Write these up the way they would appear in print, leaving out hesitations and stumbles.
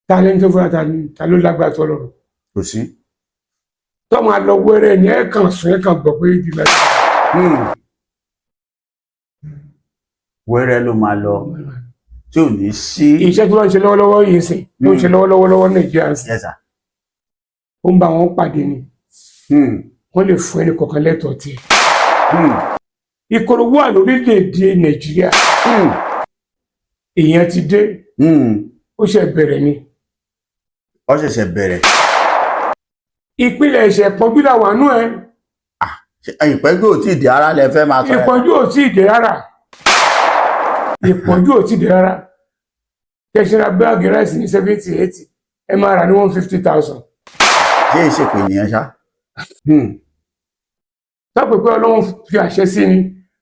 Ta lẹ́ni tó fúnra ta ni? Ta ló lágbára tó lọ́rùn? Kò sí. Tó máa lọ wẹ́rẹ́ ni, ẹ̀ kàn sùn, ẹ̀ kàn gbọ́ pé ìdílé Wẹ́rẹ́ ló máa lọ tí ò ní sí. Iṣẹ́ tí wọ́n ń ṣe lọ́wọ́lọ́wọ́ yìí sìn, tó ń ṣe lọ́wọ́lọ́wọ́ lọ́wọ́ Nàìjíríà ń sìn, Yes, sir. ó ń bá wọn pàdé ni. Wọ́n lè fún ẹnì kọ̀ọ̀kan lẹ́tọ̀ọ́ tiẹ̀. Ìkorò wà lórílẹ̀‐èdè Nàìjíríà. Èèyàn ti dé. Ó ṣe bẹ̀rẹ̀ ni. Ó ṣẹ̀ṣẹ̀ bẹ̀rẹ̀. Ìpínlẹ̀ ẹ̀ṣẹ̀ pọ́njú làwọn àánú ẹ̀. Ṣé ìpẹ́jù ò tí ì dé ara lẹ fẹ́ máa sọ ẹ̀? Ìpọ́njú ò tí ì dé rárá, ìpọ́njú ò tí ì dé rárá. Kẹsìrà báàgì rice ní 70, 80, ẹ máa rà ní 150,000. Ṣé ìṣèpè nìyẹn ṣá? Sápò pé Ọlọ́run fi àṣẹ sí ni,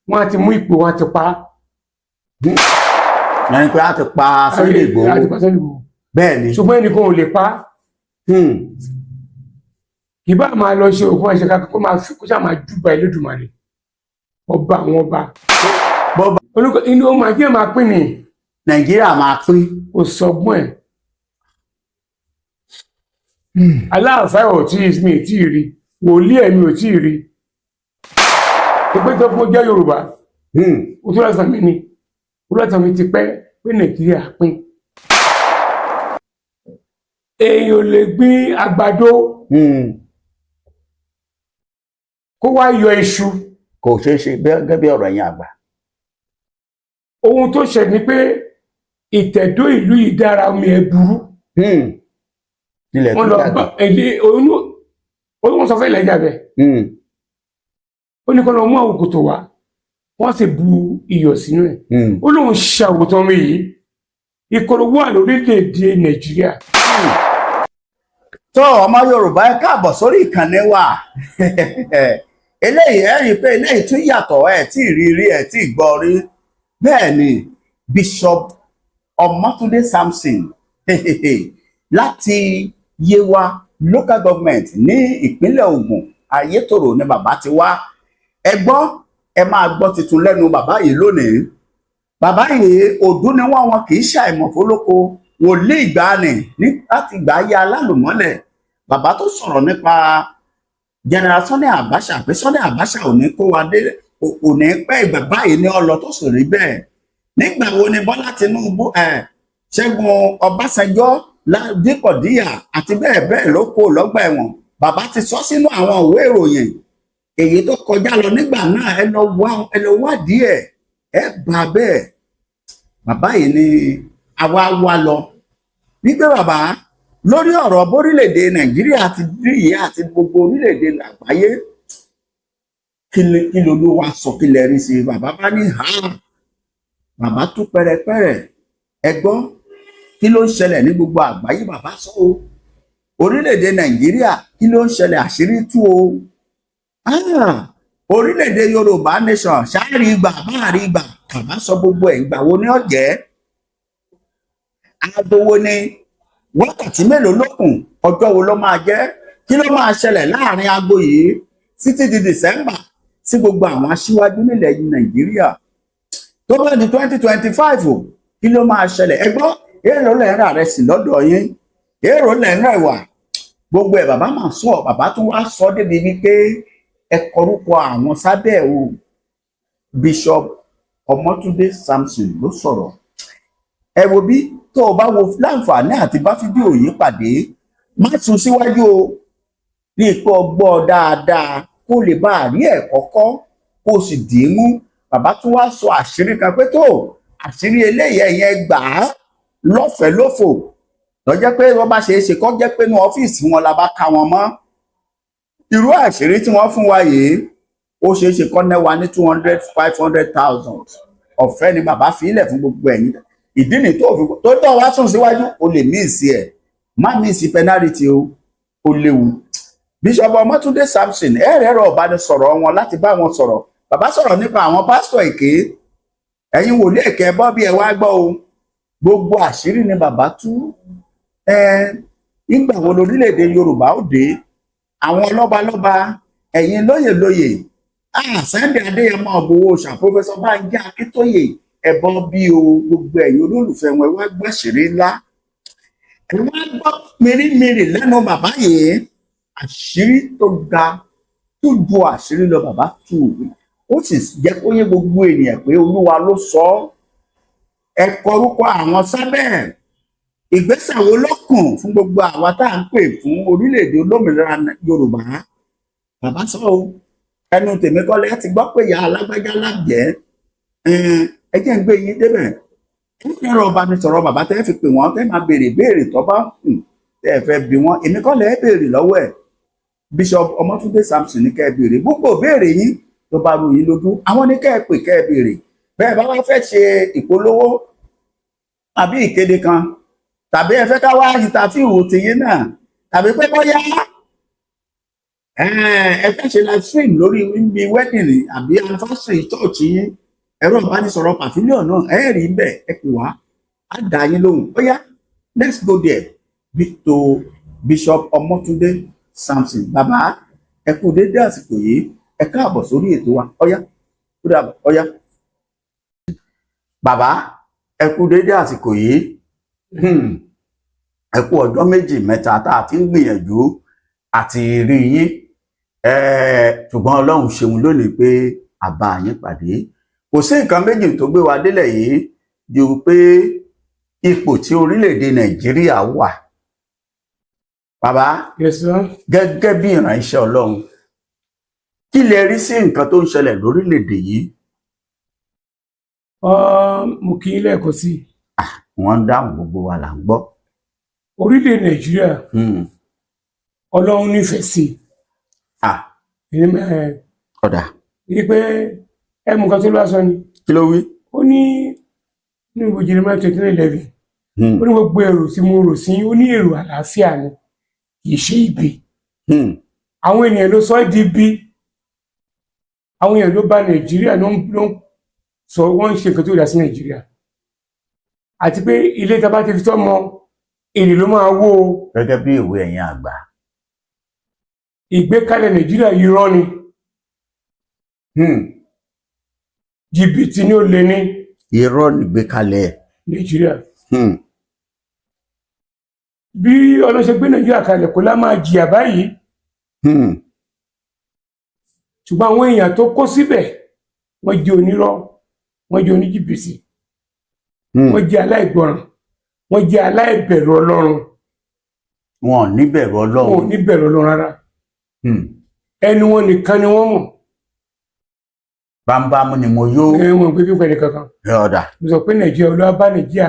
wọ́n á ti mú ipò, wọn á ti pa á. Yẹn ni pé a ti pa Sunday Igboho. Á ti pa Sunday Igboho. Bẹ́ẹ̀ ni. Ṣùgbọ́n ẹnìkan ò lè pa á. Kì bá máa lọ ṣe òkú àṣẹ kó máa fi kó ṣáà máa júbà Elédùmarè, ọba àwọn ọba. Bọ́ba. Olùkọ́ inú ó máa jẹ́ máa pín ní. Nàìjíríà máa pín. Kò sọgbọ́n ẹ̀. Aláàfáà ò tí mi ì tí ì rí, wòlíì ẹ̀mí ò tí ì rí ìpé tó fún jẹ́ Yorùbá. Ó tó lọ́sàn mi ni, ó lọ́sàn mi ti pẹ́ pé Nàìjíríà pín. Èèyàn ò lè gbin àgbàdo kó wá yọ iṣu. Kò ṣeé ṣe gẹ́gẹ́ bí ọ̀rọ̀ ẹ̀yin àgbà. Ohun tó ṣẹlẹ̀ ni pé ìtẹ̀dó ìlú yìí dára, omi ẹ̀ burú. Ilẹ̀ Wọ́n tó lọ dàgbà. bá ẹ̀lẹ́ oyún, wọ́n sọ fẹ́ ilẹ̀ bẹ́ẹ̀. Ó ní kó lọ mú àwọn kòtò wá, wọ́n sì bu iyọ̀ sínú ẹ̀. Ó lóun ṣe àwòtán mi yìí. Ìkorò wà lórílẹ̀‐èdè Nàìjíríà. Tó, ọmọ Yorùbá, ẹ káàbọ̀ sórí ìkànnì wa. Eléyìí, ẹ rí i pé eléyìí tún yàtọ̀, ẹ tí ì rí rí, ẹ tí ì gbọ́ rí. Bẹ́ẹ̀ ni, Bishop Ọmọ́túndé Samson láti Yewa Local Government ní ìpínlẹ̀ Ògùn, Ayétòrò ni bàbá ti wá. Ẹ gbọ́, ẹ máa gbọ́ tuntun lẹ́nu bàbá yìí lónìí. Bàbá yìí, òdú ni wọ́n, wọn kì í ṣàìmọ̀ fólóko, wòlíì ìgbàanì ní láti gbà á yá alálùmọ́lẹ̀. Bàbá tó sọ̀rọ̀ nípa General Sani Abacha pé Sani Abacha ò ní kó wa dé, kò ní pẹ́ ìgbà báyìí ní ọlọ, tó sì rí bẹ́ẹ̀. Nígbà wo ni Bọ́lá Tinubu ẹ̀, Ṣẹ́gun Ọbásanjọ́, Dípọ̀díyà àti bẹ́ẹ̀ bẹ́ẹ̀ ló kó lọ́gbà ẹ̀wọ̀n? Bàbá ti sọ sínú àwọn ìwé ìròyìn èyí tó kọjá lọ nígbà náà. Ẹ lọ wá, ẹ lọ wádìí ẹ, ẹ bá bẹ́ẹ̀. Bàbá yìí ni àwa wá lọ wípé bàbá, lórí ọ̀rọ̀ bórílẹ̀-èdè Nàìjíríà ti rí yìí àti gbogbo orílẹ̀-èdè àgbáyé, kí lolúwa sọ? Kí lẹ rí sí i? Bàbá bá ní ha, bàbá tú pẹrẹpẹrẹ. Ẹ gbọ́, kí ló ń ṣẹlẹ̀ ní gbogbo àgbáyé? Bàbá sọ o. Orílẹ̀-èdè Nàìjíríà, kí ló ń ṣẹlẹ̀? Àṣírí tú o. Ah, orílẹ̀-èdè Yorùbá nation, ṣáàrí ìgbà báàrí ìgbà, bàbá sọ gbogbo ẹ̀. Ìgbà wo ni ó jẹ́? Aago wo ni? Wákàtí mélòó ló kù? Ọjọ́ wo ló máa jẹ́? Kí ló máa ṣẹlẹ̀ láàrin aago yìí títí di December sí gbogbo àwọn aṣíwájú nílẹ̀ Nàìjíríà? Tó bá di 2025, kí ló máa ṣẹlẹ̀? Ẹ gbọ́, èèlò lẹ́ ń rà rẹ̀ sí lọ́dọ̀ yín? Èèlò lẹ́ ń rà ẹ̀wà? Gbogbo ẹ̀ bàbá máa sọ. Bàbá tún wá sọ débi wípé ẹ kọrúkọ àwọn sábẹ́ o. Bishop Ọmọ́túndé Samson ló sọ̀rọ̀. Ẹ wo bí tó o bá wo láǹfààní àti bá fídíò yìí pàdé, má sún síwájú o, ní ipò ọgbọ́ dáadáa kó lè bá a rí ẹ̀kọ́ kọ́, kó o sì dì í mú. Bàbá tún wá sọ àṣírí kan pé tó àṣírí eléyìí, ẹ̀yẹn gbà á lọ́fẹ̀ẹ́ lófò lọ́jọ́ pé wọ́n bá ṣe é ṣe kọ́ jẹ́ pé ní ọ́fíìsì wọn la bá ká wọn mọ́. Irú àṣírí tí wọ́n fún wa yìí, ó ṣeé ṣe kọ́ ná wa ní 200, 500,000. Ọ̀fẹ́ ni bàbá fi ilẹ̀ fún gbogbo ẹ̀yin. Ìdí ni tó fi tó tọ́ wá sùn síwájú, o lè miss ẹ̀. Má miss penalty o, ó léwu. Bishop Ọmọ́túndé Samson, ẹ̀rẹ̀ ẹ̀rọ ìbánisọ̀rọ̀ wọn láti bá wọn sọ̀rọ̀. Bàbá sọ̀rọ̀ nípa àwọn pásítọ̀ èké. Ẹ̀yin wòlíì èké, bọ́ bí ẹ wá gbọ́ o. Gbogbo àṣírí ni bàbá tú. Ẹ nígbà wo lórílẹ̀‐èdè Yorùbá ó dé? Àwọn lọ́balọ́ba, ẹ̀yin lóyè lóyè, ah, Sunday Adéyẹmọ Ìgbòho ṣà, Professor Bánjí Akíntóyè, ẹ̀bọn bí o. Gbogbo ẹ̀yin olólùfẹ́ wọn, ẹ wá gbàṣírí ńlá. Ẹ wá gbọ́ mìírìmìírì lẹ́nu bàbá yìí, àṣírí tó ga tó ju àṣírí lọ bàbá tù, ó sì jẹ́ kó yé gbogbo ènìyàn pé Olúwa ló sọ ọ́. Ẹ kọ orúkọ àwọn sábẹ́ ẹ̀. Ìgbésẹ̀ wo ló kàn fún gbogbo àwa tá à ń pè fún orílẹ̀-èdè olómìnira Yorùbá? Bàbá sọ o, ẹnu tèmi kọ́ lẹ́ ti gbọ́ pé ìyá alágbájá lájẹ́. Ẹ jẹ́ ń gbé yín débẹ̀. Ẹ̀rọ ìbánisọ̀rọ̀ bàbá tẹ́ fi pè wọ́n, tẹ́ máa béèrè béèrè tó bá kù tẹ́ ẹ fẹ́ bi wọ́n, èmi kọ́ lẹ́ béèrè lọ́wọ́ ẹ̀. Bishop Ọmọ́túndé Samson ní kẹ́ ẹ béèrè gbogbo béèrè yín tó bá rú yín lójú. Àwọn ní kẹ́ ẹ pè, kẹ́ ẹ béèrè. Bẹ́ẹ̀ bá wá fẹ́ ṣe ìpolówó àbí ìkéde kan, tàbí ẹ fẹ́ ká wá interview tiyín náà, tàbí pé bóyá ẹ fẹ́ ṣe live stream lórí ibi wedding àbí anniversary church yín, ẹ̀rọ ìbánisọ̀rọ̀ pavilion náà ẹ rí bẹ́ẹ̀, ẹ pè wá, á dá yín lóhùn. Ó yá, let's go there to Bishop Ọmọ́túndé Samson. Bàbá, ẹ kú dédé àsìkò yìí, ẹ káàbọ̀ sórí ètò wa. Ó yá, ó dàbọ̀. Ó yá bàbá, ẹ kú dédé àsìkò yìí. Ẹ kú ọjọ́ méjì mẹ́ta tá a ti ń gbìyànjú àti rí yín, ṣùgbọ́n Ọlọ́run ṣeun lónìí pé a bá yín pàdé. Kò sí nǹkan méjì tó gbé wa délẹ̀ yìí ju pé ipò tí orílẹ̀-èdè Nàìjíríà wà. Bàbá, Yes, sir. gẹ́gẹ́ bí ìránṣẹ́ Ọlọ́run, kí lẹ rí sí nǹkan tó ń ṣẹlẹ̀ lórílẹ̀-èdè yìí? Mo kí yín lẹ́ẹ̀kan sí i. Wọ́n ń dáhùn, gbogbo wa là ń gbọ́. Orílẹ̀ Nàìjíríà, Ọlọ́run nífẹ̀ẹ́ sí i. Ọ̀dà. Ní pé ẹ mú nǹkan tó lọ́wọ́ sọ ni. Kí ló wí? Ó ní ní ìwé Jeremiah 29:11, ó ní gbogbo èrò tí mo rò sí, ó ní èrò àlàáfíà ni, kì í ṣe ibi. Àwọn ènìyàn ló sọ ẹ́ di ibi. Àwọn èèyàn ló bà Nàìjíríà, ló ń sọ, wọ́n ń ṣe nǹkan tó dá sí Nàìjíríà, àti pé ilé tá a bá ti fi tọ́ mọ èrè ló máa wó o. Gẹ́gẹ́ bí ìwé ẹ̀yin àgbà. Ìgbékalẹ̀ Nàìjíríà, irọ́ ni, jìbìtì ni, ó lé ní. Irọ́ nìgbékalẹ̀ Nàìjíríà. Bí Ọlọ́run ṣe gbé Nàìjíríà kalẹ̀, kó lá máa jìyà báyìí, ṣùgbọ́n àwọn èèyàn tó kó síbẹ̀, wọ́n jẹ́ onírọ́, wọ́n jẹ́ oníjìbìtì, wọ́n jẹ́ aláìgbọràn, wọ́n jẹ́ aláìbẹ̀rù Ọlọ́run. Wọn ò níbẹ̀rù Wọn ò Ọlọ́run. ní bẹ̀rù Ọlọ́run rárá. Ẹnu wọn nìkan ni wọ́n mọ̀. Bámbámú ni mo yó. Ẹ wọn gbé pípẹ́ nìkankan. Ẹ ọ̀dà. Mo sọ pé Nàìjíríà, Olúwa bá Nàìjíríà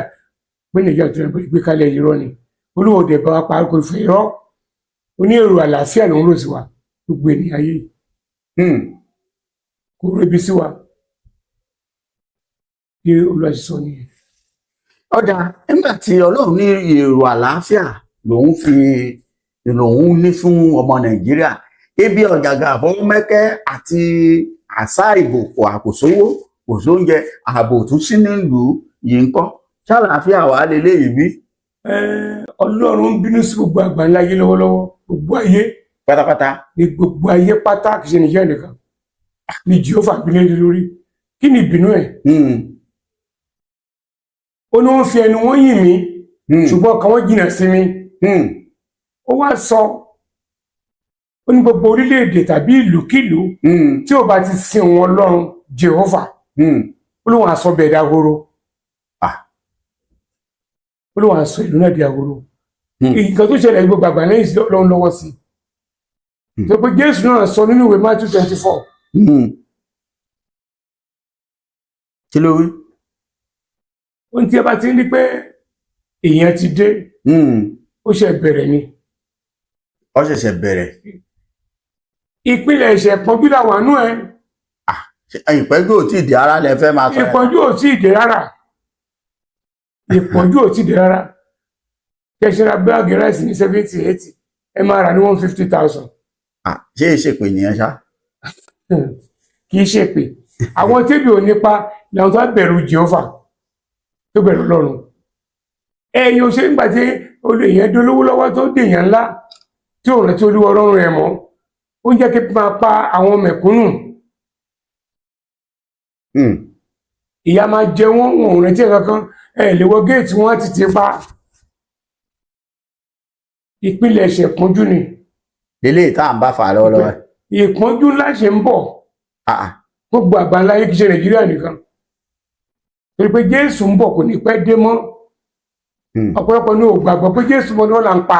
pé Nàìjíríà tó ń gbé kalẹ̀, irọ́ ni. Olúwa òde bá wa pa kò fẹ́ irọ́. Oní èrò àlàáfíà ló ń rò sí wa, gbogbo ènìyàn ayé, kò rébi sí wa. Bí Olúwa ṣe sọ nìyẹn. Ọ̀dà, nígbà tí Ọlọ́run ní èrò àlàáfíà lòun fi lòun ní fún ọmọ Nàìjíríà, ibi ọ̀jàgà àfọwọ́mẹ́kẹ́ àti àṣà ìbò, kò àkòsówó, kò sóúnjẹ, ààbò tún sí nílùú yìí ńkọ́? Ṣàlàáfíà wà á lélẹ́yìí bí? Ọlọ́run ń bínú sí gbogbo àgbáńlá ayé lọ́wọ́lọ́wọ́, gbogbo ayé pátápátá. Ní gbogbo ayé pátá, kìí ṣe Nàìjíríà nìkan ní Jehova bínú lé lórí. Kí ni ìbínú ẹ̀? Ó ní wọ́n fi ẹnu wọn yìn mí, ṣùgbọ́n ọkàn wọn jìnnà sí mi. Ó wá sọ, ó ní gbogbo orílẹ̀-èdè tàbí ìlúkìlú tí ò bá ti sin wọn Ọlọ́run Jehova, ó lóun á sọ bẹ́ẹ̀ dahoro. Ó lóun á sọ ìlú náà di ahoro. Nǹkan tó ṣẹlẹ̀, gbogbo àgbà lẹ́yìn sí Ọlọ́run lọ́wọ́ sí i tó pé Jésù náà sọ nínú ìwé Matthew 24. Kí ló wí? Ohun tí ẹ bá ti ń rí pé èèyàn ti dé, ó ṣe bẹ̀rẹ̀ ni. Ó ṣẹ̀ṣẹ̀ bẹ̀rẹ̀. Ìpìlẹ̀ ẹ̀ṣẹ̀ pọ́njú làwọn àánú ẹ̀. Ìpẹ́jù ò tí ì di ara lẹ fẹ́ máa sọ ẹ̀. Ìpọ́njú ò tí ì dé rárá, ìpọ́njú ò tí ì dé rárá. Kẹsìrà báàgì rice ní 70, 80, ẹ máa rà ní 150,000. Ah, ṣé ìṣèpè nìyẹn ṣá? Kì í ṣe pé àwọn tẹ́bi ò nípa làwọn tó bá bẹ̀rù Jehova, tó bẹ̀rù Ọlọ́run. Ẹ̀yin ò ṣe ń gbà tí olú èèyàn dolówó lọ́wọ́, tó dèèyàn ńlá, tí ò rántí Olúwa Ọlọ́run ẹ̀ mọ́, ó ń jẹ́ kí máa pa àwọn mẹ̀kúnnù. Ìyà máa jẹ wọ́n, wọn ò rántí ẹ̀ kankan. Ẹ̀ lè wọ géètì, wọn á ti ti pa. Ìpínlẹ̀ ẹ̀ṣẹ̀ ìpọ́njú ni. Lélẹ́yìí tá à ń bá fà á lọ́wọ́lọ́wọ́. Ìpọ́njú ńlá ṣe ń bọ̀. Ah, ah. Gbogbo àgbáńlá yìí, kì í ṣe Nàìjíríà nìkan, torí pé Jésù ń bọ̀, kò ní pẹ́ dé mọ́. Ọ̀pọ̀lọpọ̀ ní ò gbàgbọ́ pé Jésù mọ́ ni wọ́n là ń pa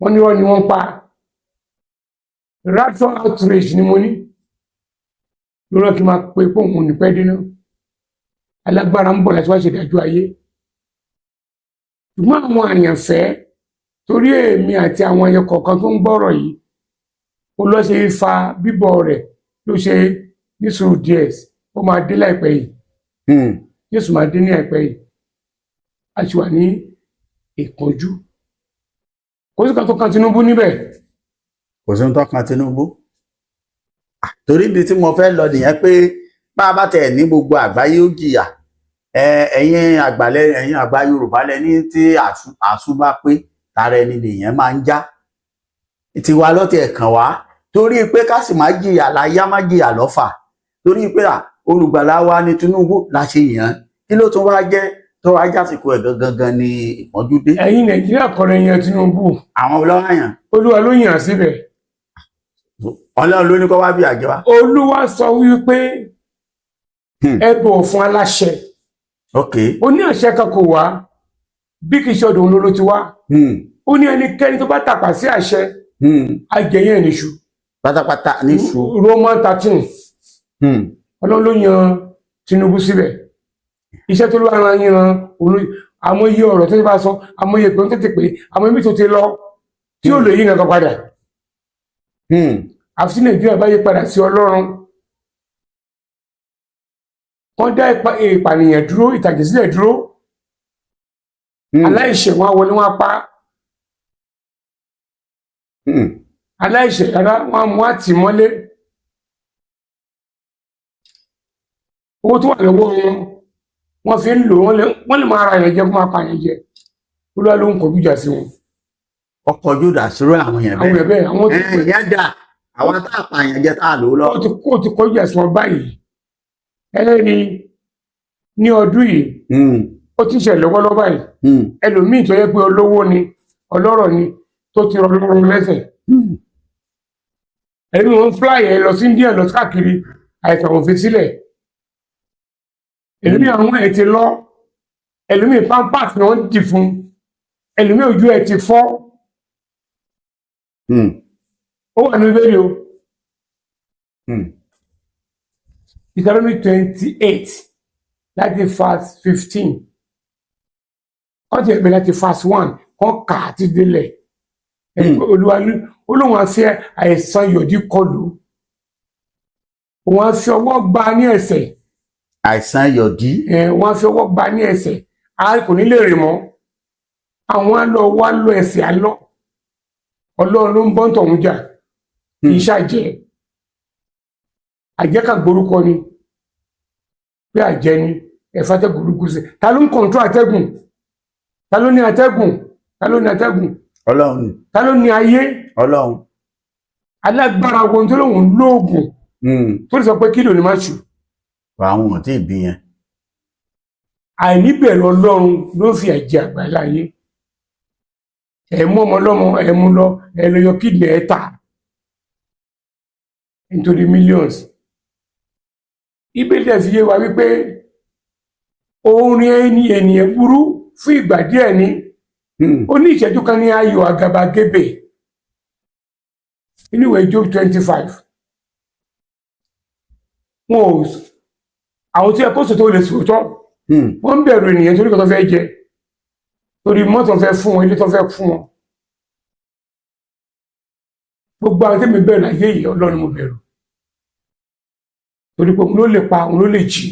wọ́n ní wọ́n ni wọ́n ń pa. Rapture outrage ni mo ní lórí kí n máa pe pé òun ò ní pẹ́ dé náà. Alágbára ń bọ̀ láti wá ṣèdájọ́ ayé, ṣùgbọ́n àwọn àyànfẹ́, torí èmi àti àwọn ẹyẹ kọ̀ọ̀kan tó ń gbọ́rọ̀ yìí, ó lọ́ ṣe fa bíbọ̀ rẹ̀ ló ṣe ní sùúrù díẹ̀. Ó máa dé láìpẹ́ yìí. Jésù máa dé ní àìpẹ́ yìí. A ti wà ní ìpọ́njú, kò sí kan tó kan Tinubu níbẹ̀. Kò sí ohun tó kan Tinubu. Ah, torí ibi tí mo fẹ́ lọ nìyẹn pé bá a bá tẹ̀ ní gbogbo àgbáyé ó jìyà, ẹ̀yin àgbàlẹ̀, ẹ̀yin àgbà Yorùbá lẹ ní tí àṣù bá pé tara ẹni lèèyàn máa ń já tiwa lọ́tì ẹ̀kàn wá, torí pé ká sì má jìyà láyá, má jìyà lọ́fà, torí pé olùgbàlà wa ní Tinubu la ṣe yàn án. Kí ló tún wá jẹ́ tó wá jásìkò ẹ̀ gangan gan ni ìpọ́njú dé? Ẹ̀yin Nàìjíríà kọrọ yan Tinubu. Àwọn ọlọ́wọ́ yàn. Olúwa ló yàn án síbẹ̀. Ọlọ́run ló ní kó wá bí àjọ wa. Olúwa sọ wípé ẹ bọ̀wọ̀ fún aláṣẹ. Ó ní àṣẹ kan kò wá bí kì í ṣe ọ̀dọ̀ òun ló ti wá. Ó ní ẹnikẹ́ni tó bá tàpá sí àṣẹ, á jẹ yẹn níṣu. Pátápátá níṣu. Roman 13. Ọlọ́run ló yan Tinubu síbẹ̀. Iṣẹ́ tó lọ́wọ́ ara yan òun, àmọ́ iye ọ̀rọ̀ tó ti bá sọ, àmọ́ iye ìpinnu tó ti pè, àmọ́ ibi tó ti lọ tí ò lè yí nǹkan padà. Àfi tí Nàìjíríà bá yí padà sí Ọlọ́run, wọ́n dá ìpànìyàn dúró, ìtàjẹ̀sílẹ̀ dúró. Aláìṣẹ̀ wọn á wọlé, wọn á pa. Aláìṣẹ̀ rárá, wọn á mú àtìmọ́lé. Owó tó wà lọ́wọ́ wọn, wọ́n fi ń lò. Wọ́n lè máa ra yẹn jẹ kó máa pa yẹn jẹ. Olúwa ló ń kọjú ìjà sí wọn. Ọkọ̀ Júdà sírò àwọn èèyàn Àwọn bẹ́ẹ̀. yẹn bẹ́ẹ̀, àwọn Ẹ, ìyẹn dà, àwọn tá a pààyàn jẹ tá a lò ó lọ. Ó ti kọjú ìjà sí wọn báyìí. Ẹlẹ́ni ní ọdún yìí, ó ti ń ṣẹlẹ̀ lọ́wọ́lọ́wọ́ báyìí. Ẹlòmíì tó yẹ pé olówó ni, ọlọ́rọ̀ ni, tó ti rọ lọ́rùn lẹ́sẹ̀. Ẹlòmíì, wọn fly ẹ lọ sí India, lọ káàkiri, àìsàn òfin sílẹ̀. Ẹlòmíì, àwọn ẹ̀ ti lọ. Ẹlòmíì, pampers ni wọ́n dì fún. Ẹlòmíì, ojú ẹ̀ ti fọ́. Ó wà ní bẹ́ẹ̀ o. Deuteronomy 28 láti verse 15, wọ́n ti ẹ̀gbẹ́ láti verse 1, kọ́ kà á ti délẹ̀. Olúwa ní Olóhùn á fi àìsàn yọ̀dí kọlù, òun á fi ọwọ́ gbá ní ẹsẹ̀. Àìsàn yọ̀dí. Ẹ̀, wọ́n á fi ọwọ́ gbá ní ẹsẹ̀, a kò ní lè rìn mọ́. Àwọn á lọ wá lọ ẹsẹ̀ á lọ. Ọlọ́run ló ń bọ́ tọ̀hún jà, kì í ṣàjẹ́. Àjẹ́ kan gborúkọ ni pé àjẹ́ ni ẹ̀fọ́ atẹ́gùn burúkú sí. Ta ló ń control atẹ́gùn? Ta ló ní atẹ́gùn? Ta ló ní atẹ́gùn? Ọlọ́run ni. Ta ló ní ayé? Ọlọ́run. Alágbára wo tó lóun lóògùn tó lè sọ pé kí ló ní má ṣù? Àwọn ò tí ì bí yẹn. Àìníbẹ̀rù Ọlọ́run ló fi ẹ̀jẹ̀ àgbáláyé. Ẹ̀ mú ọmọ ọlọ́mọ, ẹ̀ mú lọ, ẹ̀ lọ yọ kidney ẹ̀ tà nítorí millions. Ibẹ̀ fi yé wa wípé orin ẹni ènìyàn burú fún ìgbà díẹ̀ ni. Ó ní ìṣẹ́jú kan ní ayọ̀ àgàbàgebè. Inú ìwé Job 25, wọn ò àwọn tí ẹ kó sòtò lè sòótọ́. Wọ́n ń bẹ̀rù ènìyàn torí kan tó fẹ́ jẹ, torí mọ́tò fẹ́ fún wọn, ilé tó fẹ́ fún wọn. Gbogbo àwọn tẹ́mi bẹ̀rù láyé yìí, Ọlọ́run mo bẹ̀rù, torí pé òun ló lè pa, òun ló lè jí.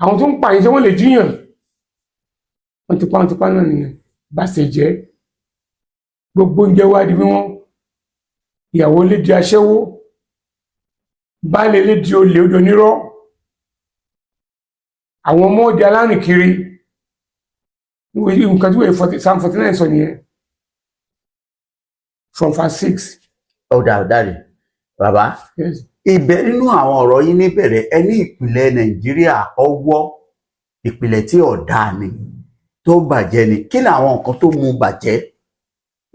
Àwọn tó ń pa yìí, ṣé wọ́n lè jíyàn? Wọ́n ti pa, wọ́n ti pa náà nìyẹn. Bá ṣe jẹ́ gbogbo oúnjẹ wá di wíwọ́n, ìyàwó lè di aṣẹ́wó, baálé lè di olè, odò nírọ́, àwọn ọmọ di alárìnkiri. Nǹkan tí wọ́n Psalm 49 sọ nìyẹn, from verse 6. Ọ̀dà ọ̀dàrẹ̀ bàbá. Yes. Ibẹ̀ nínú àwọn ọ̀rọ̀ yín níbẹ̀rẹ̀, ẹ ní ìpìlẹ̀ Nàìjíríà, ọwọ́ ìpìlẹ̀ tí ọ̀dà ni, tó bàjẹ́ ni. Kí ni àwọn nǹkan tó mú bàjẹ́?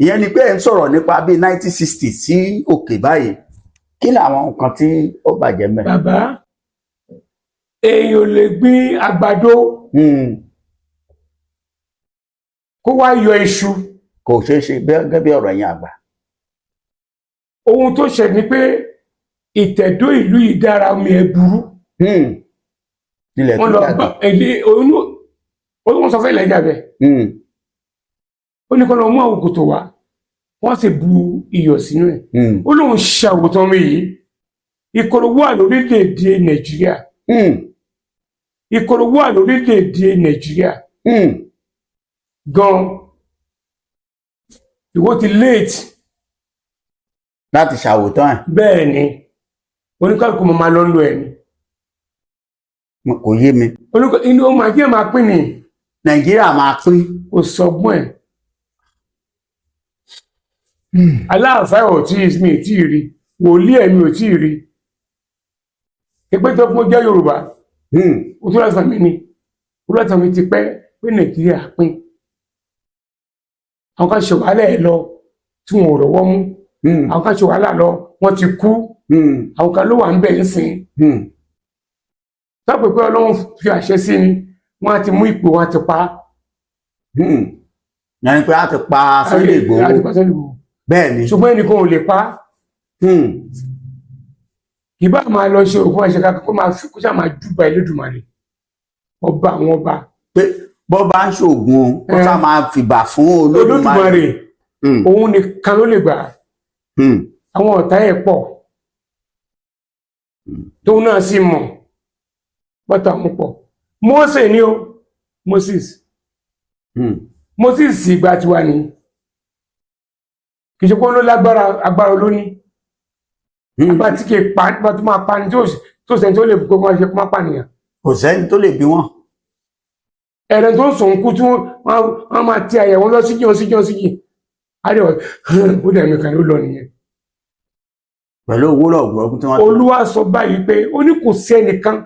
Ìyẹn ni pé ẹ ń sọ̀rọ̀ nípa bíi 1960 sí òkè báyìí. Kí làwọn nǹkan tí ó bàjẹ́ mẹ́? Bàbá, èèyàn ò lè gbin àgbàdo kó wá yọ iṣu. Kò ṣeé ṣe gẹ́gẹ́ bí ọ̀rọ̀ ẹ̀yin àgbà. Ohun tó ṣe ni pé ìtẹ̀dó ìlú yìí dára, omi ẹ̀ burú. Ilẹ̀ tó Wọ́n lọ dàgbà. bá ẹ̀lẹ́ oyún, wọ́n sọ fẹ́ Elijah bẹ́ẹ̀. Ó ní kó lọ mú àwọn kòtò wá, wọ́n sì bu iyọ̀ sínú ẹ̀. Ó lóun ṣe àwòtán mi yìí. Ìkorò wà lórílẹ̀‐èdè Nàìjíríà. Ìkorò wà lórílẹ̀‐èdè Nàìjíríà gan. Ìwọ ti late Láti ṣàwòtán ẹ̀. Bẹ́ẹ̀ ni, oníkálukú mo máa lọ ń lo ẹ̀ ni. Kò yé mi. Inú ó máa jẹ́ máa pín ni. Nàìjíríà máa pín. Kò sọgbọ́n ẹ̀. Aláàfáà ò tí mi ì tí ì rí, wòlíì ẹ̀ mi ò tí ì rí ìpé tó kún jẹ́ Yorùbá. Ó tó lọ́sàn mi ni ó lọ́sàn mi ti pẹ́ pé Nàìjíríà pín. Àwọn kan ṣe wàhálà ẹ̀ lọ tí wọn ò rọ́wọ́ mú. Àwọn kan ṣe wàhálà lọ, wọ́n ti kú. Àwọn kan ló wà ń bẹ̀ ń sìn. Tọ́pẹ̀ pé Ọlọ́run fi àṣẹ sí ni, wọ́n á ti mú ipò, wọn á ti pa á. Yẹn ni pé a ti pa Sunday Igboho. Á ti pa Sunday Igboho. Bẹ́ẹ̀ ni. Ṣùgbọ́n ẹnìkan ò lè pa á. Kì bá máa lọ ṣe òkú àṣẹ kankan, kó máa fi kó ṣáà máa júbà Elédùmarè, ọba àwọn ọba. Pé bọ́ bá ń ṣoògùn, kó sá máa fìbà fún Olódùmarè. Olódùmarè. Òun nìkan ló lè gbà. Àwọn ọ̀tá ẹ̀ pọ̀, tóun náà sì mọ̀ bọ́tà àwọn pọ̀. Mósè ni ó, Moses. Moses ìgbà tiwa ni, kì í ṣe pé ó ló lágbára, agbára olóní. Agbára tí kì í pa, nípa tó máa pa ni, tó sẹ́ni tó lè kó máa ṣe kó máa pànìyàn. Kò sẹ́ni tó lè bí wọn. Ẹ̀rẹ̀ tó ń sùn kú tí wọ́n máa ti àyẹ̀wò lọ síjì síjì síjì àdéhùn, ó dẹ̀ mí kan ló lọ nìyẹn. Pẹ̀lú owó lọ́gbọ̀ọ́gún tí wọ́n. Olúwa sọ báyìí pé ó ní kò sí ẹnìkan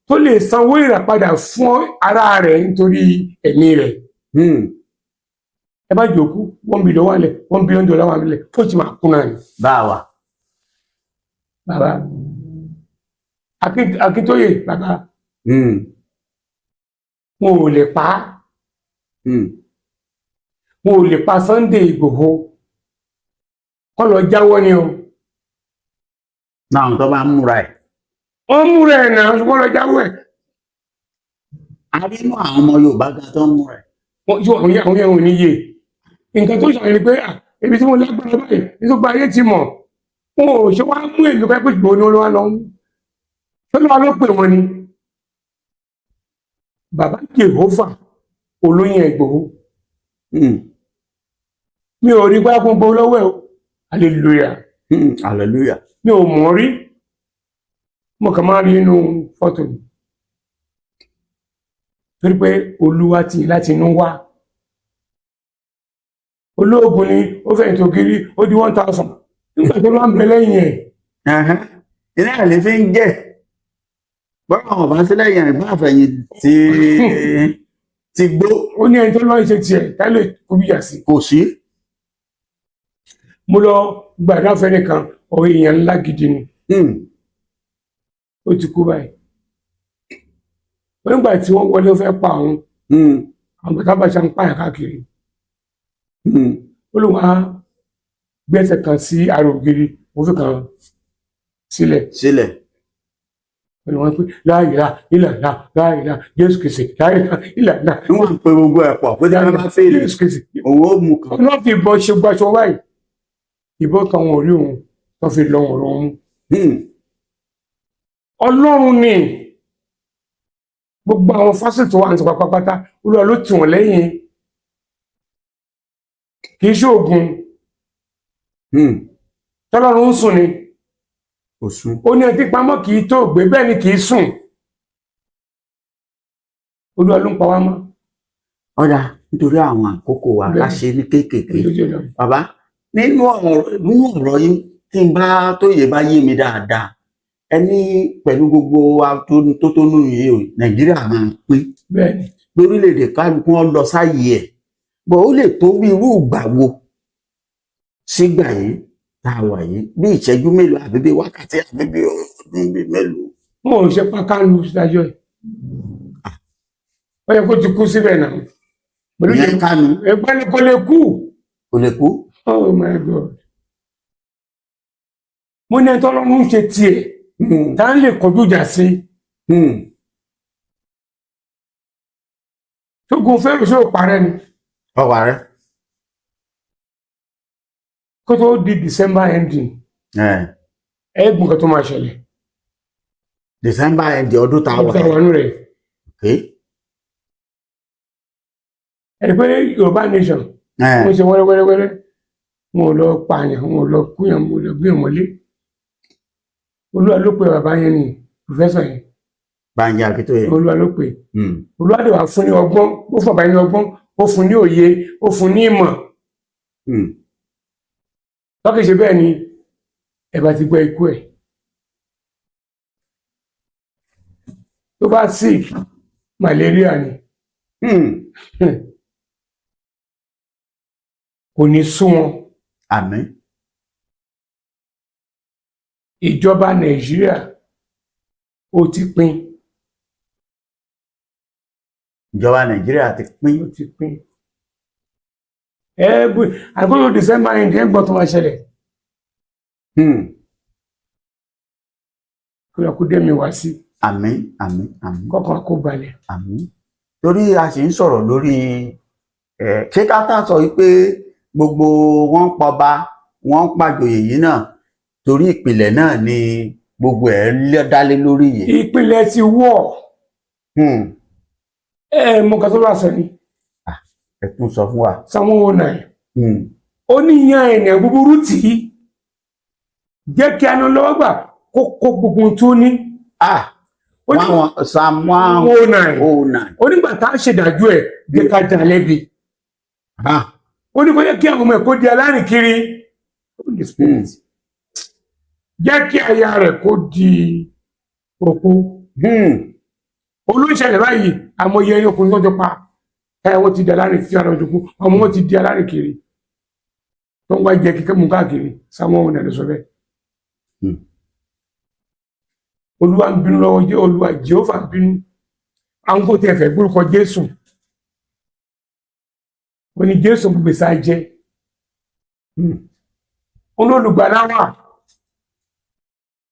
tó lè sanwó ìràpadà fún ara rẹ̀ nítorí ẹ̀mí rẹ̀. Ẹ bá jòkú 1 billion wà lẹ̀, $1 billion wà lẹ̀, fún ìtì máa kú náà ni. Bá a wà. Bàbá Akíntóyè, bàbá, wọn ò lè pa á. Wọn ò lè pa Sunday Ìgbòho, kọ́ lọ jáwọ́ ni o. Náà tó bá ń múra ẹ̀. Wọ́n múra ẹ̀ náà, wọ́n lọ jáwọ́ ẹ̀. A rí inú àwọn ọmọ Yorùbá gan tó ń múra ẹ̀. Wọ́n yóò àwọn yẹn ò ní yé nǹkan tó ṣàlàyé pé à ibi tí mo lágbára báyìí ní tó gba ayé ti mọ̀, wọn ò ṣe wá mú èmi pé Ìgbòho ni wọ́n lọ mú, ṣé lọ́wọ́ ló pè wọ́n ni bàbá Jehova olóyè Ìgbòho. Mi ò rí pápá gbogbo lọ́wọ́ ẹ̀ o, hallelujah. Hallelujah. Mi ò mọ̀ rí, mo kàn máa rí inú fọ́tò ni, torí pé Olúwa ti láti inú wá. Olóògùn ni ó fẹ̀yìntì ògiri, ó di 1,000 nígbà tó lọ́n bẹ lẹ́yìn ẹ̀. Iná ẹ̀ lè fi ń jẹ́ bọ́lá àwọn ọba sílẹ̀ yẹn ìgbà àfẹ̀yìn tí ti gbó. Ó ní ẹni tó lọ́n ṣe tiẹ̀ tá lè kó bíyà sí. Kò sí. Mo lọ gbàdá fẹ́nìkan, ọ̀rọ̀ èèyàn ńlá gidi ni. Ó ti kú báyìí. Nígbà tí wọ́n wọlé, ó fẹ́ pa òun. Àwọn bàtà bàṣà ń pààyàn káàkiri. Ó lóun á gbẹ́sẹ̀ kan sí ara ògiri, ó fi kan sílẹ̀. Sílẹ̀. Ó ní wọ́n pé láìlá ìlànà láìlá Jésù Kristi láìlá ìlànà. Níwọ̀n ń pe gbogbo ẹ̀ pọ̀ pé tí wọ́n bá fèlè, Jésù Kristi. òun ó mú kan. Wọ́n fi ìbọn ṣe gbaṣọ báyìí, ìbọn kan wọn ò rí òun, wọ́n fi lọ wọn òun. Ọlọ́run ni gbogbo àwọn fásitì wa ní pátápátá, Olúwa ló tì wọ́n lẹ́yìn, kì í ṣe oògùn. Tọ́lọ́run ń sùn ni? Kò sùn. Ó ní ẹtí pamọ́ kì í tó gbé, bẹ́ẹ̀ ni kì í sùn. Olúwa ló ń pa wá mọ́. Ọ̀dà, nítorí àwọn àkókò wa, ká ṣe ní kéékèèké. Lójú ìlọ. Bàbá, nínú ọ̀rọ̀ yín, tí n bá tóye bá yé mi dáadáa, ẹ ní pẹ̀lú gbogbo wa tó tó nù yìí o, Nàìjíríà máa pín. Bẹ́ẹ̀ ni. Lórílẹ̀‐èdè, kálukú wọn lọ sáyé ẹ̀ bọ̀, ó lè tó bí irú ìgbà wo? Sígbà yìí tá a wà yìí, bí ìṣẹ́jú mélòó àbí bí wákàtí àbí bí ọdún bí mélòó? Wọn ò ṣe pa Kánú sídájọ́ ẹ̀, ó yẹ kó ti kú síbẹ̀ náà pẹ̀lú Ìyẹn Kánú? Ẹgbẹ́ ni kò lè kú. Kò lè kú. Oh my God, mo ní ẹni tọ́lọ́run ń ṣe tiẹ̀ tá ń lè kọjú ìjà sí. Tógun fẹ́rù sí ò parẹ́ ni. Ọwà rẹ. Kó tó di December ending, ẹ̀ẹ́gbọ̀n kan tó máa ṣẹlẹ̀. December end ọdún tá a wà Ọdún tá a wà nù rẹ̀. Ẹni pé Yorùbá nation, wọ́n ṣe wẹ́rẹ́wẹ́rẹ́wẹ́rẹ́, wọn ò lọ pààyàn, wọn ò lọ kúyàn, wọn ò lọ gbìyàn mọ́lé. Olúwa ló pe bàbá yẹn ni, professor yẹn. Bánjí Akíntóyè. Olúwa ló pe. Olúwa dẹ̀ wá fún ní ọgbọ́n, ó fún bàbá yẹn ní ọgbọ́n, ó fún ní òye, ó fún ní ìmọ̀. Lọ́kì ṣe bẹ́ẹ̀ ni ẹ bá ti gbọ́ ikú ẹ̀. Tó bá sick, malaria ni. Kò ní sú wọn. Àmín. Ìjọba Nàìjíríà, ó ti pín. Ìjọba Nàìjíríà ti pín. Ó ti pín. Ẹ̀ẹ́bù àgbọ̀dọ̀ December end, ẹ̀ gbọ́ tó máa ṣẹlẹ̀. Kí wọ́n kú dé mi wá sí. Àmín, àmín, àmín. Kọ́kàn kó balẹ̀. Àmín. Torí a sì ń sọ̀rọ̀ lórí ẹ̀, ṣé ká tá sọ wípé gbogbo wọn ń pọba, wọn ń pàjòyè yìí náà, torí ìpìlẹ̀ náà ni gbogbo ẹ̀ dálé lórí yìí? Ìpìlẹ̀ ti wọ̀. Ẹ mọ nǹkan tó bá sọ ni. Ẹ tún sọ fún wa. Psalm 109. Ó ní yan ènìyàn búburú tì í, jẹ́ kí aná lọ́wọ́ gbà kó kó gbogbo ohun tó ní. Ah. Ó ní One one Psalm one 109. oh nine. Ó nígbà tá a ṣèdájọ́ ẹ̀, jẹ́ ká dá lẹ́bi. Ó ní kó jẹ́ kí àwọn ọmọ ẹ̀ kó di alárìnkiri. Holy Spirit. Jẹ́ kí aya rẹ̀ kó di opó. Olóṣèlú báyìí, àmọye ẹni ọkùnrin tó ti pa ẹ, wọ́n ti di alárìnkiri, ara òjòkú ọmọ wọn ti di alárìnkiri tó ń wá jẹ kíkẹ́ mú káàkiri. Psalm 109 ló sọ bẹ́ẹ̀. Olúwa ń bínú lọ́wọ́ jẹ́ Olúwa Jehova ń bínú. Àwọn kò tẹ̀ fẹ́ gbórúkọ Jésù. Ó ní Jésù gbogbo ìsá jẹ́. Òun olùgbàlà wà,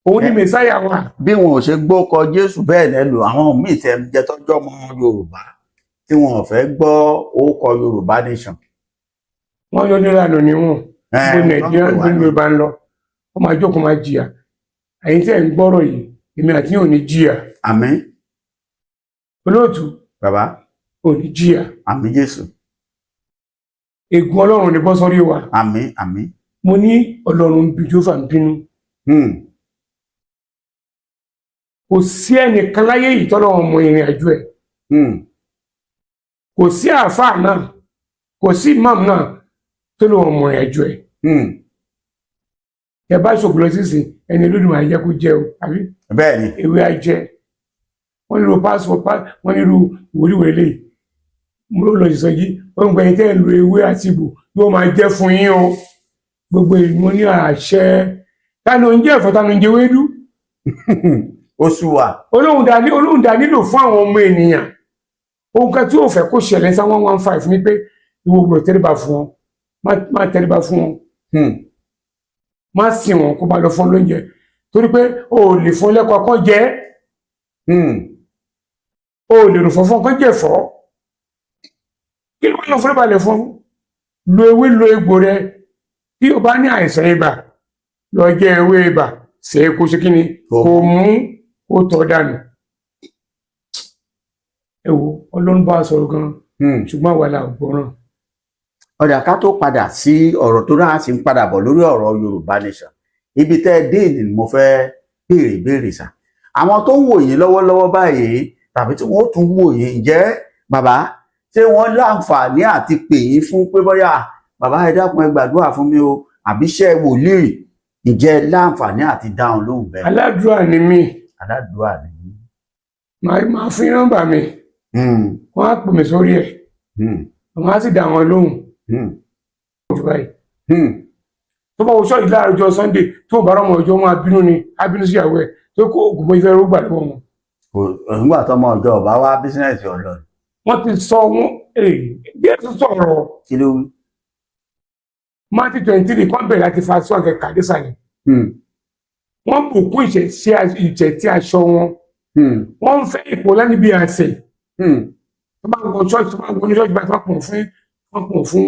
òun ní Mẹsáyà wà. Bí wọn ò ṣe gbókọ Jésù bẹ́ẹ̀ lẹ́nu àwọn míì tẹ́ ń jẹ́ tọ́jú ọmọ Yorùbá tí wọn ò fẹ́ gbọ́ orúkọ Yorùbá nation. Wọn yọ nílànà níwọn bó Nàìjíríà wọ́n pè wá bó ní. Yorùbá ń lọ, wọn máa jókòó, máa jìyà. Ẹ̀yin tẹ́ ń gbọ́rọ̀ yìí, èmi àti yín ò ní jìyà. Àmín. Olóòtú. Bàbá. Ò ní jìyà. Àmín Jésù. Ègún Ọlọ́run ní bọ́ sórí wa. Àmín, àmín. Mo ní Ọlọ́run ń bí, Jófà ń bínú. Kò sí ẹnìkan láyé yìí tọ́lọ́run mọ ìrìn àjò ẹ̀. Kò sí àáfàá náà, kò sí imam náà tó lóun mọ ìrìn àjò ẹ̀. Ẹ bá ṣògùn lọ sísìn, ẹni lódì máa jẹ́ kó jẹ́ o, àbí? Bẹ́ẹ̀ ni. Ewé ajẹ́ wọ́n nílò pásítọ̀, wọ́n nílò wòlíwòlí lè mo ló lọ ìsọjí. Wọ́n ń gbẹ̀yìn tẹ́ ń lo ewé àti ìbò, yóò máa jẹ́ fún yín o. Gbogbo ìmọ̀ ní àṣẹ. Ta ló ń jẹ́ ẹ̀fọ́? Ta ló ń jẹ ewédú? Ó sú wa. Olóhùn dá nílò fún àwọn ọmọ ènìyàn. Ohun kan tí ò fẹ́ kó ṣẹlẹ̀ sí 115 ni pé ìwọ gbọ́dọ̀ tẹríba fún wọn. Má tẹríba fún wọn. Má sìn wọn kó bá lọ fún lóúnjẹ, torí pé o ò lè fún lẹ́kọ̀ọ́ kan jẹ́. O ò lè rò fọ́fọ́ kan jẹ́ fọ́. Kí ló wà lọ fún balẹ̀ fún? Lo ewé, lo egbò rẹ. Tí o bá ní àìsàn ibà, lọ jẹ ewé ibà, ṣe é kó ṣe kí ni kò mú kó tọ́ dànù. Ẹ wo, Ọlọ́run bá a sọ̀rọ̀ gan, ṣùgbọ́n àwa la gbọ́ràn. Ọ̀dà, ká tó padà sí ọ̀rọ̀ tó náà sì ń padà bọ̀ lórí ọ̀rọ̀ Yorùbá nation, ibi tẹ́ ẹ dé ní mo fẹ́ béèrè béèrè sà. Àwọn tó ń wò yín lọ́wọ́lọ́wọ́ báyìí tàbí tí wọ́n tún wò yín, ǹjẹ́ bàbá, ṣé wọ́n láǹfààní àti pè yín fún pé bóyá, bàbá, ẹ dákun, ẹ gbàdúrà fún mi o, àbí iṣẹ́ wòlíì, ǹjẹ́ láǹfààní àti dáhùn lóhùn bẹ́ẹ̀? Aládùúrà ni mí. Aládùúrà ni. Màá fún yín nọ́mbà mi. Wọ́n á pè mí sórí ẹ̀. Wọ́n á sì dá wọn lóhùn. Jù báyìí. Tó bá wọ ṣọ́ọ̀ṣì láàárọ̀ ọjọ́ Sunday, tó bá rọmọ ọjọ́, wọn abínú ni, abínú síyàwó ẹ̀ tó kó oògùn mọ́ ìfẹ́ rúgbà lọ́wọ́ wọn. Nígbà tọmọ ọjọ́ ọba wá business ọlọ. Wọ́n ti sọ wọn bí ẹ tún sọ̀rọ̀. Kí ló wí? Matthew 23 kan bẹ̀rẹ̀ láti fa sọ́ọ̀kẹ́ kàdésàlẹ̀. Wọ́n bùkún ìṣẹ̀ tí aṣọ wọn. Wọ́n ń fẹ́ ipò lẹ́nu bí àṣẹ. Tó bá wọ ṣọ́ọ̀ṣì, tó bá wọ ní ṣọ́ọ̀ṣì bá tó pọ̀ fún, wọ́n pọ̀ fún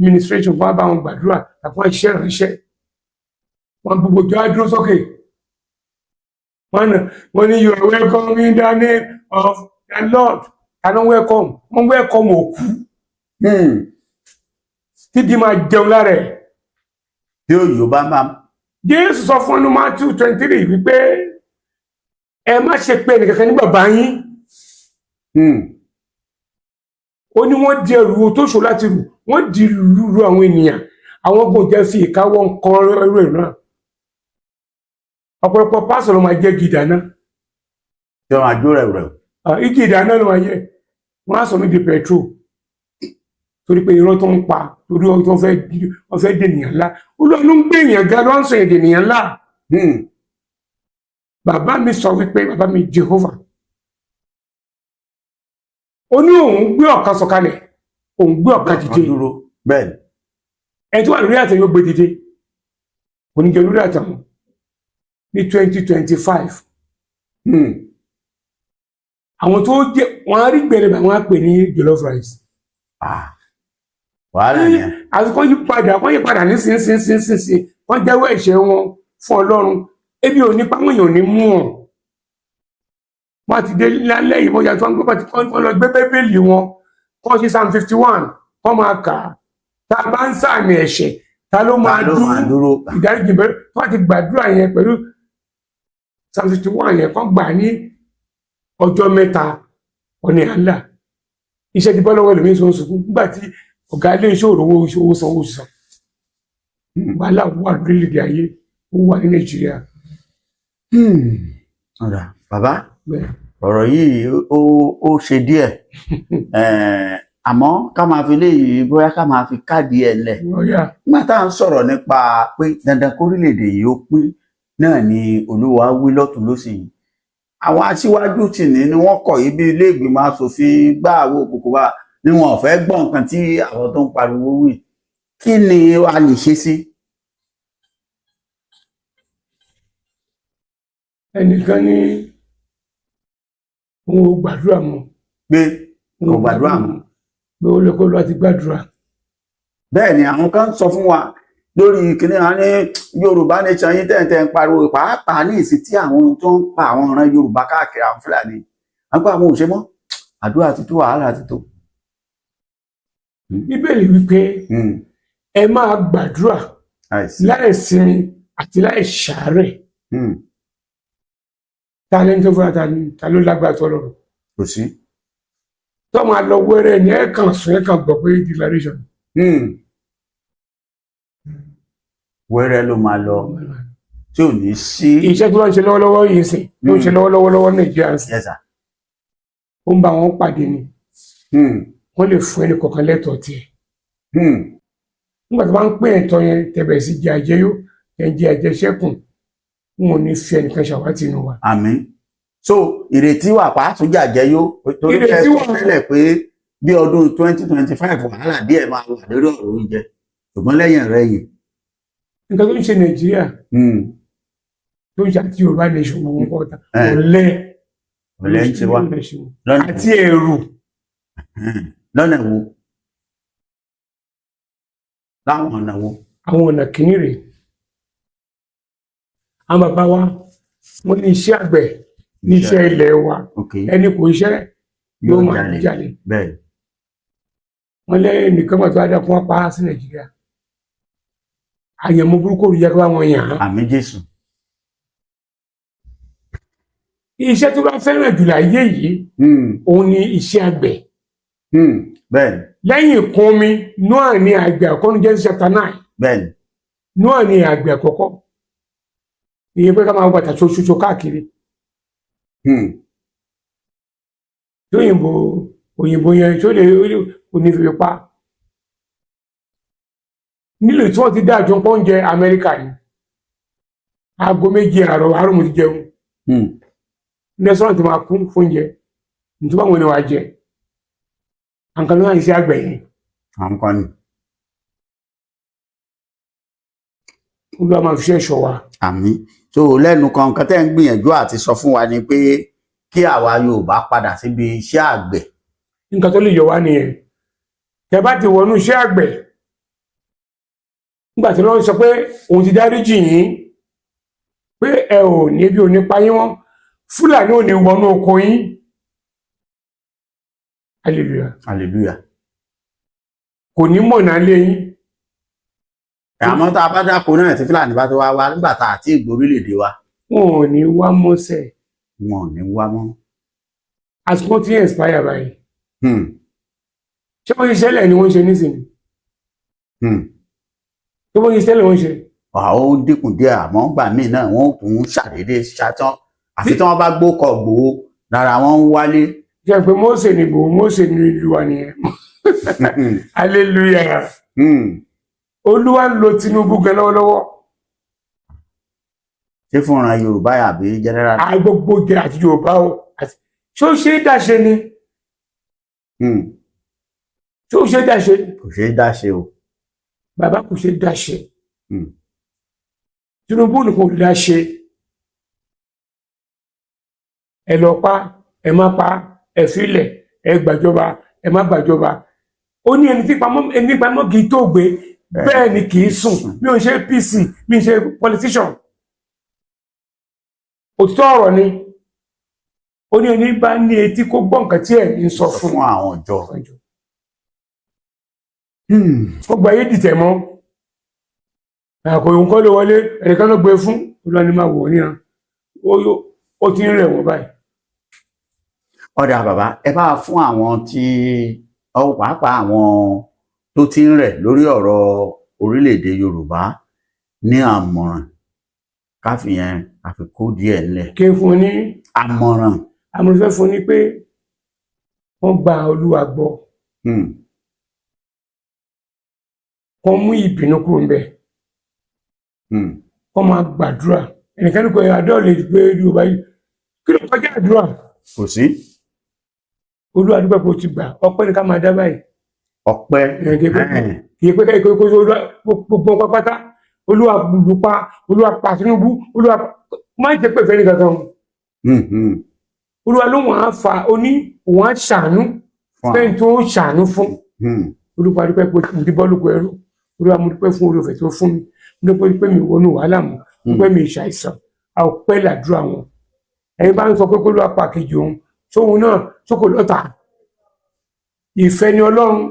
ministration, wọ́n bá wọn gbàdúrà tàbí wọ́n ṣiṣẹ́ ìránṣẹ́ wọn, gbogbo ìjọ á dúró sókè. Wọ́n ní, wọ́n ní, "You are welcome in the name of the Lord." Àná welcome, wọ́n welcome òkú títí máa jẹun lára ẹ̀. Bí òyò bá máa. Jésù sọ fún ẹnu Matthew 23 wípé ẹ má ṣe pé ẹnìkankan ní bàbá yín. Ó ní wọ́n di ẹrù tó ṣòro láti rù, wọ́n di lúru àwọn ènìyàn, àwọn kò jẹ́ fi ìkáwọ́ nǹkan ẹrù ẹ̀ náà. Ọ̀pọ̀lọpọ̀ pásọ̀ ló máa jẹ́ igi ìdáná. Tí wọn àjò rẹ rẹ. Ah, igi ìdáná ló máa jẹ́. Wọ́n á sọ mí di petrol torí pé irọ́ tó ń pa, torí wọ́n fẹ́ dènìyàn ńlá. Olúwa ló ń gbé èèyàn ga, ló ń sọ èdè ènìyàn ńlá. Bàbá mi sọ wípé, bàbá mi Jehovah, ó ní òun gbé ọ̀kan sọ̀kalẹ̀, òun gbé ọ̀kan dìde. Dúró bẹ́ẹ̀ ni. Ẹni tó wà lórí àtẹ yóò gbé dìde, kò ní jẹ lórí àtẹ wọn ní 2025. Àwọn tó jẹ wọn á rí gbẹrẹ bá wọn á pè ní jollof rice. Ah, wàhálà ni. Àti kọ́ yí padà, kọ́ yí padà nísinsìnyí, wọ́n jẹ́wọ́ ẹ̀ṣẹ̀ wọn fún Ọlọ́run. Ebi ò ní pa wọ́n, èèyàn ò ní mú wọn. Wọ́n ti dé lálẹ́ yìí, bóyá tí wọ́n gbé bá ti kọ́ lọ gbé bẹ́bélì wọn, kọ́ sí Psalm 51, kọ́ máa kà á. Tá a bá ń sàmì ẹ̀ṣẹ̀, ta ló máa Ta ló máa dúró? Dúró. Ìdáríjì bẹ́ẹ̀, wọ́n ti gbàdúrà yẹn pẹ̀lú Psalm 51 yẹn, kọ́ gbà ní ọjọ́ 3, ọ̀nà àlà iṣẹ́ ti bọ́ lọ́wọ́ ẹlòmíín tó ń sunkún nígbà tí ọ̀gá ilé iṣẹ́ òrówó owó sanwó san. Wàhálà wà lórílẹ̀‐èdè ayé, ó wà ní Nàìjíríà. Ọ̀dà bàbá. Bẹ́ẹ̀. Ọ̀rọ̀ yìí ó ṣe díẹ̀. Àmọ́ ká máa fi léyìí, bóyá ká máa fi káàdì ẹ̀ lẹ̀. Ọ̀yà. Nígbà tá à ń sọ̀rọ̀ nípa pé dandan kórílẹ̀-èdè yìí ó pín náà ni Olúwa wí lọ́tún lósì yìí, àwọn aṣíwájú tì ní ni wọ́n kọ̀ yìí bí ilé ìgbìmọ̀ asòfin gbá àwọn òkùnkùn wa ni wọn ò fẹ́ gbọ́ nǹkan tí àwọn tó ń pariwo wí. Kí ni a lè ṣe sí? Ẹnìkan ní òun ò gbàdúrà mọ́. Pé Òun kò gbàdúrà mọ́. Pé ó lè kó lọ ti gbàdúrà. Bẹ́ẹ̀ ni àwọn kan sọ fún wa lórí kìnìún wa ní Yorùbá nation yín tẹ̀ǹtẹ̀ ń pariwo, pàápàá ní ìsìn tí àwọn tó ń pa àwọn ọ̀ràn Yorùbá káàkiri, àwọn Fúlàní, àwọn pé àwọn ò ṣe mọ́, àdúrà ti tó, wàhálà ti tó. Bíbélì wípé ẹ máa gbàdúrà àìsí láì sinmi àti láì ṣàárẹ̀. Ta lẹni tó fúnra, ta ni, ta ló lágbára tó lọ́rùn? Kò sí. Tó máa lọ wẹ́rẹ́ ní ẹ̀ kàn sùn, ẹ̀ kàn gbọ́ pé declaration. Wẹ́rẹ́ ló máa lọ tí ò ní sí. Iṣẹ́ tó ń ṣe lọ́wọ́lọ́wọ́ yìí sìn, tó ń ṣe lọ́wọ́lọ́wọ́ lọ́wọ́ Nàìjíríà sìn, Yes, sir. ó ń bá wọn pàdé ni. Wọ́n lè fún ẹnì kọ̀ọ̀kan lẹ́tọ̀ọ́ tiẹ̀. Nígbà tó bá ń pín ẹ̀tọ́ yẹn, tẹ̀bẹ̀ sí jẹ àjẹyó, ẹ̀ jẹ àjẹṣẹ́kùn, wọn ò ní fi ẹnìkan ṣàwátì inú wa. Àmín. So ìrètí wà pàtúnjà jẹyó torí ẹ Ìrètí sọ wà. tẹ́lẹ̀ pé bí ọdún 2025 wàhálà díẹ̀ máa wà lórí ọ̀rọ̀ oúnjẹ, ṣùgbọ́n lẹ́yìn rẹ̀ yìí. Nǹkan tó ń ṣe Nàìjíríà, tó ń ṣe àti Yorùbá nation, gbogbo nǹkan ọ̀tá ọ̀lẹ. Ọ̀lẹ ń ṣe wá lọ́nà. Àti ẹ̀rù. Lọ́nà wo? Láwọn ọ̀nà wo? Àwọn ọ̀nà kìíní rèé. Àwọn bàbá wa, wọ́n ní iṣẹ́ àgbẹ̀ ní iṣẹ́ ilẹ̀ wa. Ẹni kò iṣẹ́ yóò máa jalè. Jalè. Bẹ́ẹ̀. Wọ́n lẹ́yìn nìkan gbà tó wá dákun, wọ́n pa á sí Nàìjíríà. Àyẹ̀mọ́ burúkú ò yẹ kí wọ́n yàn án. Àmín Jésù. Iṣẹ́ tó bá fẹ́ràn jù láyé yìí, òun ni iṣẹ́ àgbẹ̀. Bẹ́ẹ̀ ni. Lẹ́yìn ìkún omi, Noah ní àgbẹ̀ àkọ́kọ́ ní Genesis chapter 9. Bẹ́ẹ̀ ni. Noah ní àgbẹ̀ àkọ́kọ́. Ìyẹn pé ká máa wọ bàtà ṣoṣoṣo káàkiri. Tí òyìnbó yẹn tó lè kò ní fi pa. Nílò tí wọ́n ti dá àjọ pọ́ oúnjẹ Amẹ́ríkà ni aago 2 àárọ̀ àárọ̀ mo ti jẹun. Restaurant máa kún fún oúnjẹ nítorí àwọn ènìyàn wá jẹ àǹkan ló ń ṣe àgbẹ̀ yẹn. Àwọn kan ni. Olúwa máa fi ṣe ẹ̀ṣọ́ wa. Àmín. Tó lẹ́nu kan, nǹkan tẹ́ ń gbìyànjú àti sọ fún wa ni pé kí àwa Yorùbá padà síbi iṣẹ́ àgbẹ̀. Nǹkan tó lè yọ wá nìyẹn. Tẹ́ bá ti wọnú iṣẹ́ àgbẹ̀, nígbà tí Ọlọ́run sọ pé òun ti dáríjì yín, pé ẹ ò ní bí onípa yín wọ́n, Fúlàní ò ní wọnú oko yín. Hallelujah. Hallelujah. Kò ní mọ̀nà lé yín. Àmọ́ tá a bá dáko náà tí Fúlàní bá tó wá wá nígbà tá a ti gbórílẹ̀-èdè wa. Wọn ò ní wá mọ́sẹ̀. Wọn ò ní wá mọ́. Àsìkò tí ń expire báyìí. Ṣé wọ́n ṣe ṣẹlẹ̀ ni wọ́n ń ṣe nísìnyí? Ṣé wọ́n ṣe ṣẹlẹ̀ wọ́n ń ṣe? Àwọn ó dínkù díẹ̀, àmọ́ gbà míì náà wọ́n tún ṣàdédé ṣàtán, àfi tí wọ́n bá gbókọ̀ gbòó lára wọn ń wálé. Ṣe pé Mósè ni Ìgbòho, Mósè ni ìlú wa nìyẹn. Hallelujah. Olúwa ń lo Tinubu gan lọ́wọ́lọ́wọ́. Ṣé fúnra Yorùbá àbí general? Gbogbo jẹ àti Yorùbá o, ṣé ó ṣe é dáṣe ni? Ṣé ó ṣe é dáṣe? Kò ṣeé dá ṣe o. Bàbá, kò ṣe é dáṣe. Tinubu nìkan ò lè dáṣe. Ẹ lọ pa, ẹ má pa, ẹ filẹ̀, ẹ gbàjọba, ẹ má gbàjọba. Ó ní ẹni tí pamọ́, ẹni pamọ́ kì í tó gbé, bẹ́ẹ̀ ni kì í sùn. Mi ò ṣe PC, mi ò ṣe politician. Òtítọ́ ọ̀rọ̀ ni. Ó ní ẹni bá ní etí kó gbọ́ nǹkan tí ẹ̀mí ń sọ fún fún àwọn ọjọ́. Ó gba ayé dìtẹ̀ mọ́ àkò òun kọ́ ló wọlé, ẹnìkan ló gbé fún. Olúwa ni máa wò ó níran. Ó ti ń rẹ̀ wọ́n báyìí. Ọ̀dà bàbá, ẹ bá fún àwọn tí ọ pàápàá àwọn tó ti ń rẹ̀ lórí ọ̀rọ̀ orílẹ̀-èdè Yorùbá ní àmọ̀ràn, káfíyẹn àfikún díẹ̀ ńlẹ̀. Kí n fún un ní àmọ̀ràn. Àmọ̀ràn fún ni pé wọ́n gba Olúwa gbọ́, wọ́n mú ìbínú kúrò ńbẹ̀, wọ́n máa gbàdúrà. Ẹnìkan ní kò àdúrà lè gbé Yorùbá yìí. Kí ló kọjá àdúrà? Kò sí. Olúwa dúpẹ́ pé o ti gbà. Ọpẹ́ ní ká máa dá báyìí. Ọpẹ́. Kì í pé kí kó Olúwa gbogbo wọn pátá, Olúwa lù pa, Olúwa pa Tinubu, Olúwa má jẹ́ pé ìfẹ́ ní kankan o. Olúwa ló wọ́n á fa oní wọ́n á ṣàánú Fún fẹ́ni tó ṣàánú fún. Olúwa dúpẹ́ pé mo ti bọ́ lóko ẹrú. Olúwa, mo dúpẹ́ fún oore ọ̀fẹ́ tó fún mi. Mo dúpẹ́ pé mi wọnú wàhálà mọ́, mo dúpẹ́ mi ìṣàìsàn. A ò pẹ́ làdúrà wọn. Ẹ̀yin bá ń sọ pé kó ló apá kejì òun sóhun náà sókò lọ́ta ìfẹ́ ni Ọlọ́run.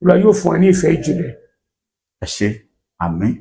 Olúwa yóò fún wa ní ìfẹ́ ìjìnlẹ̀. Ẹ ṣé, àmín.